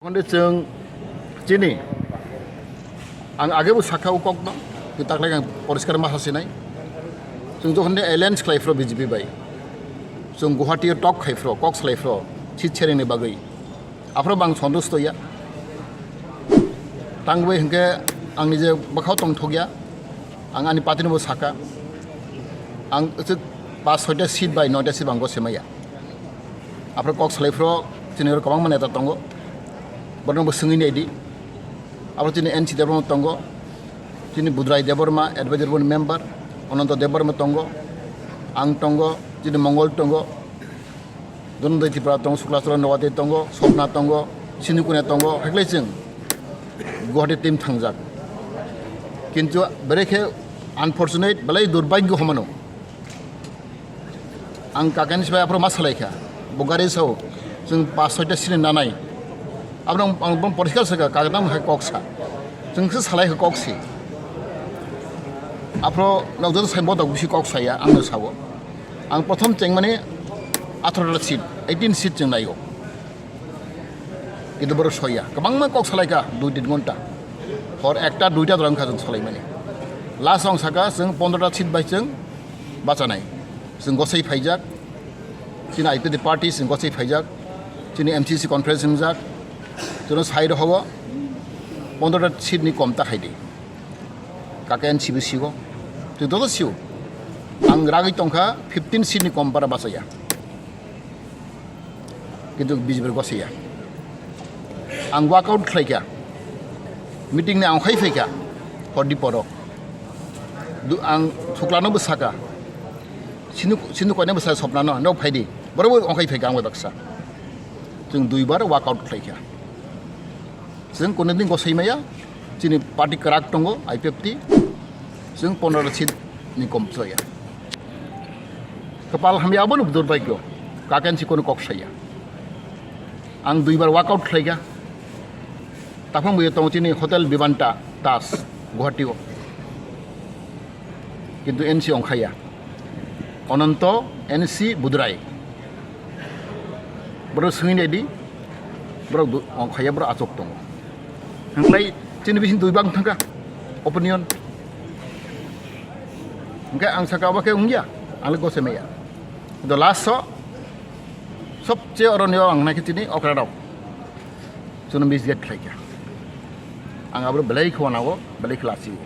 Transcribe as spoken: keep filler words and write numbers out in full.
Onde chwng chini, ang age bo sakha o kok no, twi taklai ang poriskar ma sasinai. Chwng jokhon de alliance khlai phro B J P bai, chwng Guwahati o talk khai phro, kok salai phro, seat sharing ni bagwi. Aphro bang sontusto ya. Tangwi hinkhe ang nije bwkhao tongthok ya. Ang ani party no bo sakha. Ang uchu pas soita seat bai noita seat bang gose maya. Aphro kok salai phro chini oro kwbangma neta tongo. Borno bo swngwi nai di. Aphro chini N C Debbarma tongo. Chini Budrai Debbarma, advisor board member, Ananto Debbarma tongo. Ang tongo, chini Mongol tongo. Dhananjay Tripura tongo, Sukla Chara Nowate tongo, Swapna tongo, Sindhu Kanya tongo, haikhlai chwng Guwahati team thangjak. Kintu bere khe unfortunate, belai durbhagyo homano. Ang kakani sibai aphro ma salai kha. Bo gari sao, chwng pas soita seat ni nanai. Aphro ang, ang, ang poriskar sakha, kagadam hai kok sa. Chwng se salai kha kok si. Aphro nok joto sai botok bisi kok saya, ang no sao. Ang prothom chengmani atharota seat, eighteen seat chwng naio. Kintu borok soya. Kwbangma kok salai kha, dui tin ghonta. Hor ekta, duita dorong kha chwng salai mani. Last ang saka chwng pondrota seat bai chwng bachanai. Chwng gosai phaijak. Chini I P F T party chwng gosai phaijak. Chini M C C conference wngjak. Chwng sai rw hogo. Pondrota seat ni kom ta khai di. Kaka N C B sigo. Twi dodo siu. Ang ragwi tongkha fifteen seat ni kom bara bachaya. Kintu B J P gosaya. Ang walkout khlaikha. Meeting ni ang khai phaikha. Hor di poro. Du-, ang Sukla no bwsaka. Sinu, sinu koine bwsa Swapna no, no phaidi. Boro bo ang khai phaikha ang bai baksa. Chwng duibar walkout khlaikha. Chwng kunu din gosai maya, chini party kwrak tongo, I P F T, chwng pondro seat ni kom chaya. Kwpal hamya abono durbhagyo, kakensi kono kok saya. Ang duibar walkout khlaikha. Taphang buyo tongo chini Hotel Vivanta Das, Guwahati o. Kintu N C ongkhaya. Ananto, N C Budrai. Borok swngwi nai di. Borok du-, ongkhaya borok achuk tongo. Hwnklai chini bising dui bang thangkha opinion. Hwnkhe ang saka obo khe wngya, ang le gose maya. Kintu last o sobche oroni o ang naikhe chini okra rok. Chwngno misguide khlaikha. Ang abo belai khwanago, belai khlasigo.